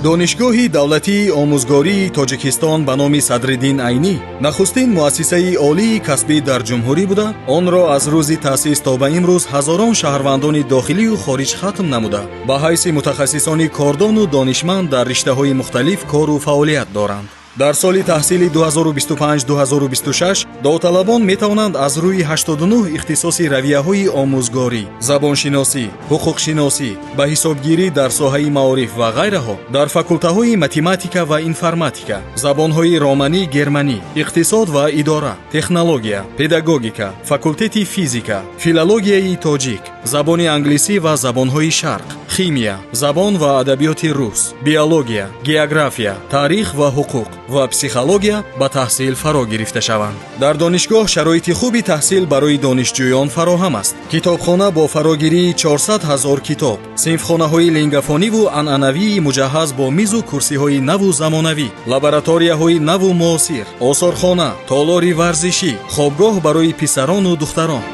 Донишгоҳи давлатии омӯзгории Тоҷикистон ба номи Садриддин Айнӣ нахустин муассисаи олии касбӣ дар ҷумҳурӣ буда, онро аз рӯзи таъсис то ба имрӯз ҳазорон шаҳрвандони дохилию хориҷ хатм намуда, ба ҳайси мутахассисони кордону донишманд дар риштаҳои мухталиф кору фаъолият доранд. Дар соли таҳсили 2025-2026 довталабон метавонанд аз рӯи 89 ихтисоси равияҳои омӯзгорӣ, забоншиносӣ, ҳуқуқшиносӣ, ба ҳисобгирӣ дар соҳаи маориф ва ғайраҳо дар факултаҳои математика ва информатика, забонҳои романӣ, германӣ, иқтисод ва идора, технология, педагогика, факултети физика, филологияи тоҷик, забони англисӣ ва забонҳои шарқ, химия, забон ва адабиёти рус, биология, география, таърих ва ҳуқуқ ва психология ба таҳсил фаро гирифта шаванд. Дар донишгоҳ шароити хуби таҳсил барои донишҷӯён фароҳам аст. Китобхона бо фарогирии 400 ҳазор китоб, синфхонаҳои лингафониву анъанавии муҷаҳҳаз бо мизу курсиҳои наву замонавӣ, лабораторияҳои наву муосир, осорхона, толори варзишӣ, хобгоҳ барои писарону духтарон.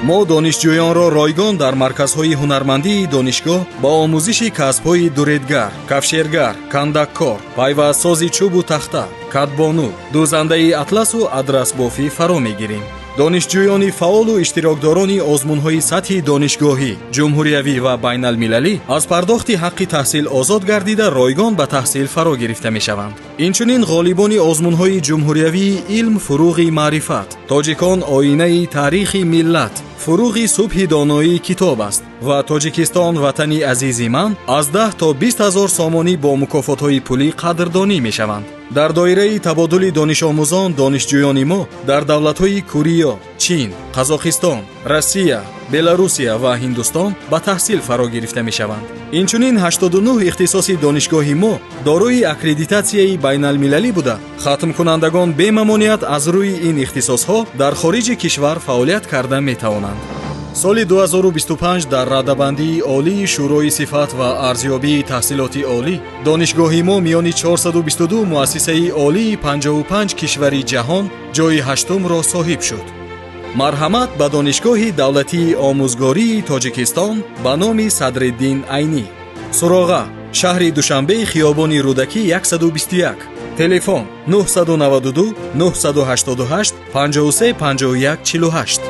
Мо донишҷӯёнро ройгон дар марказҳои ҳунармандии донишгоҳ ба омӯзиши касбҳои дуредгар, кафшергар, кандаккор, пайвастсози чӯбу тахта, кадбону, дӯзандаи атласу адрасбофӣ фаро мегирем. Донишҷӯёни фаъолу иштирокдорони озмунҳои сатҳи донишгоҳӣ, ҷумҳуриявӣ ва байналмилалӣ аз пардохти ҳаққи таҳсил озод гардида, ройгон ба таҳсил фаро гирифта мешаванд. Инчунин ғолибони озмунҳои ҷумҳуриявии «Илм фуруғи маърифат», «Тоҷикон оинаи таърихи миллат», «Фуруғи субҳи доноӣ китоб аст» ва «Тоҷикистон ватани азизи ман» аз 10 то 20 ҳазор сомонӣ бо мукофотҳои пулӣ қадрдонӣ мешаванд. Дар доираи табодули донишомӯзон донишҷӯёни мо дар давлатҳои Куриё, Чин, Қазоқистон, Россия, Беларусия ва Ҳиндустон ба таҳсил фаро гирифта мешаванд. Инчунин 89 ихтисоси донишгоҳи мо дорои аккредитатсияи байналмилалӣ буда, хатмкунандагон бемамониат аз рӯи ин ихтисосҳо дар хориҷи кишвар фаъолият карда метавонанд. Соли 2025 дар радабандии олии Шӯрои сифат ва арзёбии таҳсилоти олӣ донишгоҳи мо миёни 422 муассисаи олии 55 кишвари ҷаҳон ҷойи ҳаштумро соҳиб шуд. Марҳамат ба Донишгоҳи давлатии омӯзгории Тоҷикистон ба номи Садриддин Айнӣ. Суроға: шаҳри Душанбе, хиёбони Рӯдакӣ 121, телефон 992 988 53 51 48.